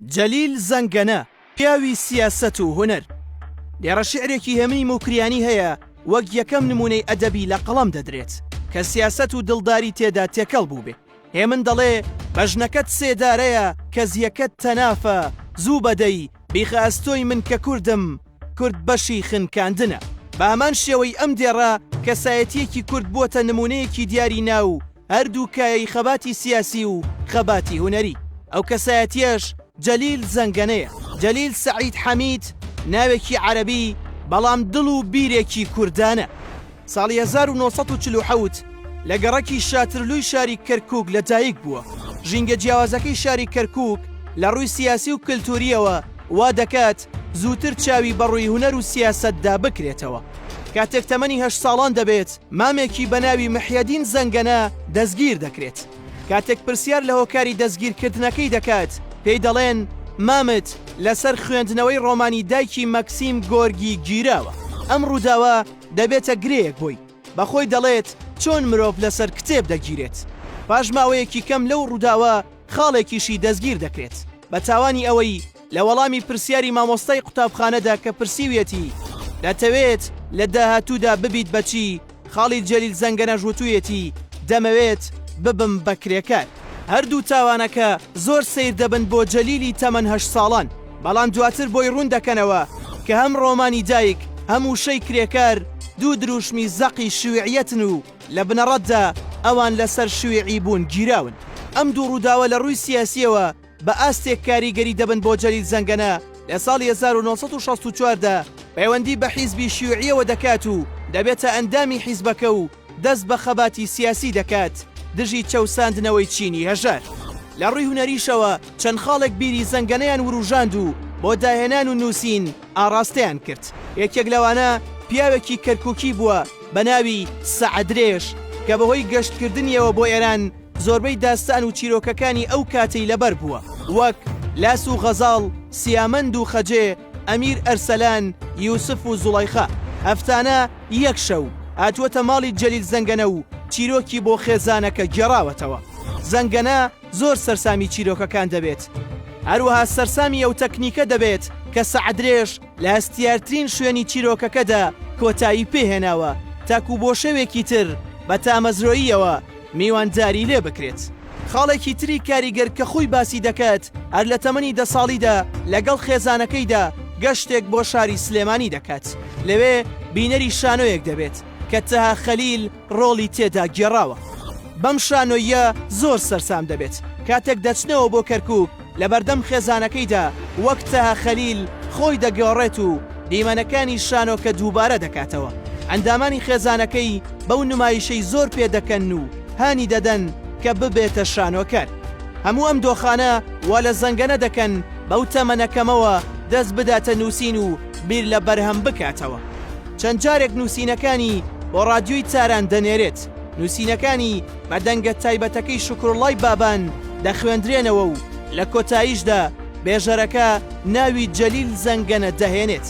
جەلیل زەنگەنە، پیاوی سیاسەت و هونەر. دێڕە شیعرێکی هێمنی موکریانی هەیە وەک یەکەم نموونەی ئەدەبی لە قەڵەم دەدرێت کە سیاسەت و دڵداری تێدا تێکەڵ بووبێ. هێمن دەڵێ، بەژنەکەت سێدارەیە، کەزییەکەت تەنافە، زوو بەدەی، بیخە ئەستۆی من کە کوردم، کورد بەشی خنکاندنە. بە هەمان شێوەی ئەم دێڕە، کەسایەتییەکی کورد بووەتە نموونەیەکی دیاری ناو هەردوو کایەی خەباتی سیاسی و خەباتی هونەری. ئەو کەسایەتییەش جەلیل زەنگەنەیە. جەلیل سەعید حەمید ناوێکی عەرەبی بەڵام دڵ و بیرێکی کوردانە. ساڵی 1947 لە گەڕەکی شاترلووی شاری کەرکووک لە دایک بووە. ژینگە جیاوازەکەی شاری کەرکووک لە ڕووی سیاسی و کلتوورییەوە وا دەکات زووتر چاوی بە ڕووی هونەر و سیاسەتدا بکرێتەوە. کاتێک تەمەنی هەشت ساڵان دەبێت، مامێکی بە ناوی محیەدین زەنگەنە دەستگیر دەکرێت. کاتێک پرسیار لە هۆکاری دەستگیرکردنەکەی دەکات، پێی دەڵێن مامت لەسەر خوێندنەوەی ڕۆمانی دایکی مەکسیم گۆرگی گیراوە. ئەم ڕووداوە دەبێتە گرێیەک بۆی. بە خۆی دەڵێت چۆن مرۆڤ لەسەر کتێب دەگیرێت؟ پاش ماوەیەکی کەم لەو ڕووداوە خاڵێکیشی دەستگیر دەکرێت بە تاوانی ئەوەی لە وەڵامی پرسیاری مامۆستای قوتابخانەدا کە پرسیویەتی دەتەوێت لە داهاتوودا ببیت بە چی؟ خاڵی جەلیل زەنگەنەش وتویەتی دەمەوێت ببم بە کرێکار. هەردوو تاوانەکە زۆر سەیر دەبن بۆ جەلیلی تەمەن هەشت ساڵان، بەڵام دواتر بۆی ڕوون دەکەنەوە کە هەم ڕۆمانی دایک هەم وشەی کرێکار دوو دروشمی زەقی شیوعیەتن و لە بنەڕەتدا ئەوان لەسەر شیوعی بوون گیراون. ئەم دوو ڕووداوە لە ڕووی سیاسییەوە بە ئاستێک کاریگەری دەبن بۆ جەلیل زەنگەنە لە ساڵی 1964 دا پەیوەندی بە حیزبی شیوعییەوە دەکات و دەبێتە ئەندامی حیزبەکە و دەست بە خەباتی سیاسی دەکات دژی چەوساندنەوەی چینی هەژار. لە ڕووی هونەریشەوە چەند خاڵێک بیری زەنگەنەیان وروژاند و بۆ داهێنان و نووسین ئاڕاستەیان کرد. یەکێک لەوانە پیاوێکی کەرکوکی بووە بە ناوی سەعدرێژ کە بەهۆی گەشتکردنیەوە بۆ ئێران زۆربەی داستان و چیرۆکەکانی ئەو کاتەی لەبەر بووە وەک، لاس و غەزاڵ، سیامەند و خەجێ، ئەمیر ئەرسەلان، یوسف و زوڵەیخا. هەفتانە یەک شەو هاتووەتە ماڵی جەلیل زەنگەنە و چیرۆکی بۆ خێزانەکە گێڕاوەتەوە. زەنگەنە زۆر سەرسامی چیرۆکەکان دەبێت. هەروەها سەرسامی ئەو تەکنیکە دەبێت کە سەعدرێژ لە هەستیارترین شوێنی چیرۆکەکەدا کۆتایی پێهێناوە تاکو بۆ شەوێکی تر بە تامەزرۆییەوە میوانداری لێ بکرێت. خاڵێکی تری کاریگەر کە خۆی باسی دەکات، هەر لە تەمەنی دە ساڵیدا لەگەڵ خێزانەکەیدا گەشتێک بۆ شاری سلێمانی دەکات، لەوێ بینەری شانۆیەک دەبێت کە تەها خەلیل ڕۆڵی تێدا گێڕاوە. بەم شانۆییە زۆر سەرسام دەبێت، کاتێک دەچنەوە بۆ کەرکوک لەبەردەم خێزانەکەیدا وەک تەها خەلیل خۆی دەگۆڕێت و دیمەنەکانی شانۆکە دووبارە دەکاتەوە. ئەندامانی خێزانەکەی بەو نمایشەی زۆر پێدەکەنن و هانی دەدەن کە ببێتە شانۆکار. هەموو ئەم دۆخانە وا لە زەنگەنە دەکەن بەو تەمەنە کەمەوە دەست بداتە نووسین و بیر لە بەرهەم بکاتەوە. چەند جارێک نووسینەکانی بۆ ڕادیۆی تاران دەنێرێت. نووسینەکانی بە دەنگە تایبەتەکەی شوکروڵڵای بابان دەخوێندرێنەوە و لە کۆتاییشدا بێژەرەکە ناوی جەلیل زەنگەنە دەهێنێت.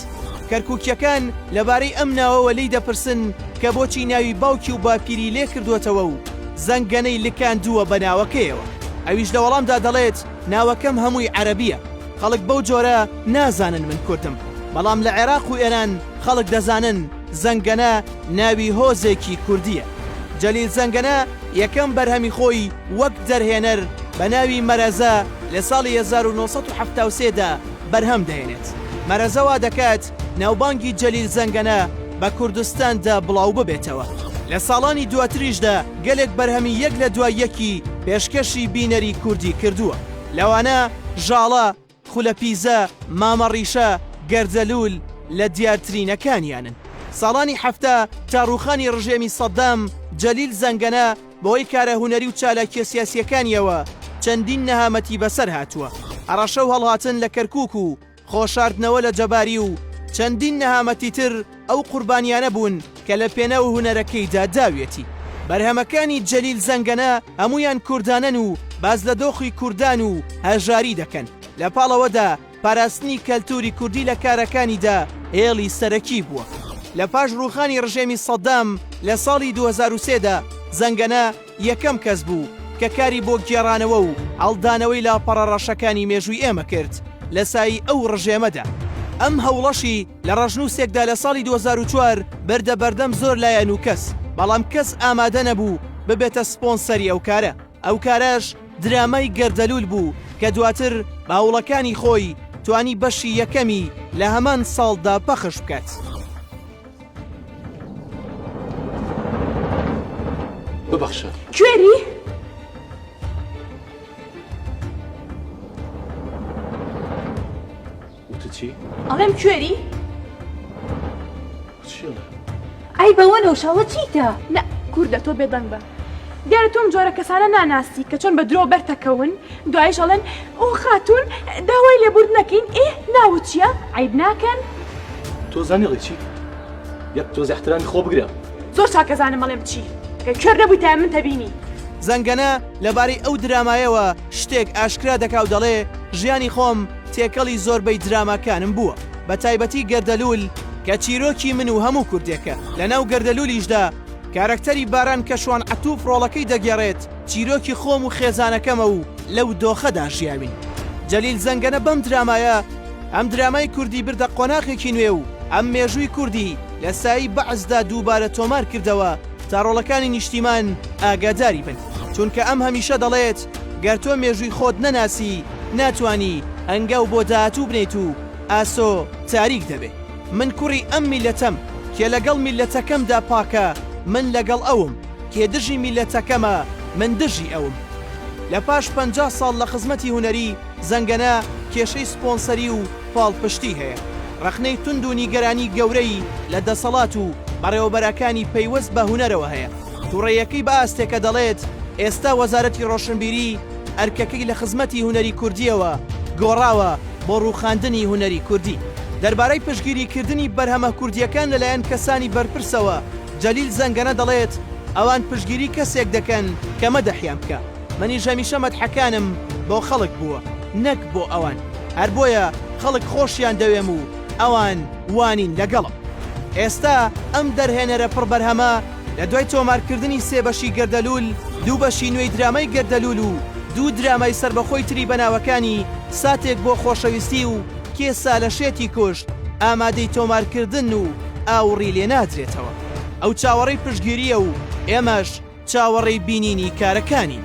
کەرکووکییەکان لەبارەی ئەم ناوەوە لێی دەپرسن کە بۆچی ناوی باوکی و باپیری لێ کردووەتەوە و زەنگەنەی لکاندووە بە ناوەکەیەوە. ئەویش لە وەڵامدا دەڵێت، ناوەکەم هەمووی عەرەبییە، خەڵک بەو جۆرە نازانن من کوردم، بەڵام لە عێراق و ئێران خەڵک دەزانن زەنگەنە ناوی هۆزێکی کوردییە. جەلیل زەنگەنە یەکەم بەرهەمی خۆی وەک دەرهێنەر بە ناوی مەرەزە لە ساڵی 1973 دا بەرهەم دەهێنێت. مەرەزە وا دەکات ناوبانگی جەلیل زەنگەنە بە کوردستاندا بڵاو ببێتەوە. لە ساڵانی دواتریشدا گەلێک بەرهەمی یەک لە دوای یەکی پێشکەشی بینەری کوردی کردووە. لەوانە ژاڵە، خولەپیزە، مامە ڕیشە، گەردەلوول لە دیارترینەکانیانن. ساڵانی 70 تا ڕووخانی ڕژێمی سەدام، جەلیل زەنگەنە بەهۆی کارە هونەری و چالاکیە سیاسیەکانیەوە چەندین نەهامەتی بەسەر هاتووە، هەڕەشە و هەڵهاتن لە کەرکوک و خۆشاردنەوە لە جەباری و چەندین نەهامەتی تر ئەو قوربانیانە بوون کە لە پێناو هونەرەکەیدا داویەتی. بەرهەمەکانی جەلیل زەنگەنە هەموویان کوردانەن و باس لە دۆخی کوردان و هەژاری دەکەن، لە پاڵ ئەوەدا پاراستنی کەلتوری کوردی لە کارەکانیدا هێڵی سەرەکی بووە. لە پاش ڕووخانی ڕژێمی سەدام لە ساڵی 2003 دا، زەنگەنە یەکەم کەس بوو. کە کاری بۆ گێڕانەوە و هەڵدانەوەی لاپەڕە ڕەشەکانی مێژووی ئێمە کرد لە سایەی ئەو ڕژێمەدا. ئەم هەوڵەشی لە ڕەشنووسێکدا لە ساڵی 2004 بردە بەردەم زۆر لایەن و کەس، بەڵام کەس ئامادە نەبوو ببێتە سپۆنسەری ئەو کارە. ئەو کارەش درامای گەردەلوول بوو کە دواتر بە هەوڵەکانی خۆی توانی بەشی یەکەمی لە هەمان ساڵدا پەخش بکات. ببەخشە. کوێری؟ وتت چی؟ ئەڵێم کوێری؟ چی ئەڵێ؟ ئەی بەوە نەوشاوە چیتە؟ نا کوردە تۆ بێدەنگ بە. دیارە تۆ ئەم جۆرە کەسانە ناناسی کە چۆن بە درۆ بەرتەکەون دوایش ئەڵێن ئۆ خاتوون داوای لێبوردن ئەکەین ئێ ناوت چیە؟ عەیب ناکەن؟ تۆ زانی ئەڵێی چی؟ یەک تۆزێ ئیحترامی خۆ بگرە. زۆر چاک ئەزانم ئەڵێم چی ئەگەر کوێر نەبوویتایە منت ئەبینی. زەنگەنە لەبارەی ئەو درامایەوە شتێک ئاشکرا دەکا و دەڵێ، ژیانی خۆم تێکەڵی زۆربەی دراماکانم بووە، بەتایبەتی گەردەلوول کە چیرۆکی من و هەموو کوردێکە، لەناو گەردەلوولیشدا کارەکتەری باران کە شوان عەتوف ڕۆڵەکەی دەگێڕێت، چیرۆکی خۆم و خێزانەکەمە و لەو دۆخەدا ژیاوین. جەلیل زەنگەنە بەم درامایە هەم درامای کوردی بردە قۆناغێکی نوێ و هەم مێژووی کوردی لە سایەی بەعسدا دووبارە تۆمار کردەوە تا ڕۆڵەکانی نیشتیمان ئاگاداری بن. چونکە ئەم هەمیشە دەڵێت گەر تۆ مێژووی خۆت نەناسی ناتوانی هەنگاو بۆ داهاتوو بنێیت و ئاسۆ تاریک دەبێ. من کوڕی ئەم میللەتەم، کێ لەگەڵ میللەتەکەمدا پاکە من لەگەڵ ئەوم، کێ دژی میللەتەکەمە من دژی ئەوم. لە پاش 50 ساڵ لە خزمەتی هونەری، زەنگەنە کێشەی سپۆنسەری و پاڵپشتی هەیە. ڕەخنەی توند و نیگەرانی گەورەی لە دەسەڵات و بەڕێوەبەرەکانی پەیوەست بە هونەرەوە هەیە. توڕەیەکەی بە ئاستێکە دەڵێت ئێستا وەزارەتی ڕۆشنبیری ئەرکەکەی لە خزمەتی هونەری کوردییەوە گۆڕاوە بۆ ڕووخاندنی هونەری کوردی. دەربارەی پشتگیریکردنی بەرهەمە کوردییەکان لەلایەن کەسانی بەرپرسەوە، جەلیل زەنگەنە دەڵێت ئەوان پشتگیری کەسێک دەکەن کە مەدحیان بکا، منیش هەمیشە مەدحەکانم بۆ خەڵک بووە نەک بۆ ئەوان، هەر بۆیە خەڵک خۆشیان دەوێم و ئەوان وانین لەگەڵم. ئێستا ئەم دەرهێنەرە پڕ بەرهەمە لە دوای تۆمارکردنی سێ بەشی گەردەلوول، دوو بەشی نوێی درامای گەردەلوول و دوو درامای سەربەخۆی تری بە ناوەکانی ساتێک بۆ خۆشەویستی و کێ سالە شێتی کوشت ئامادەی تۆمارکردنن و ئاوڕی لێ نادرێتەوە. ئەو چاوەڕێی پشتگیرییە و ئێمەش چاوەڕێی بینینی کارەکانین.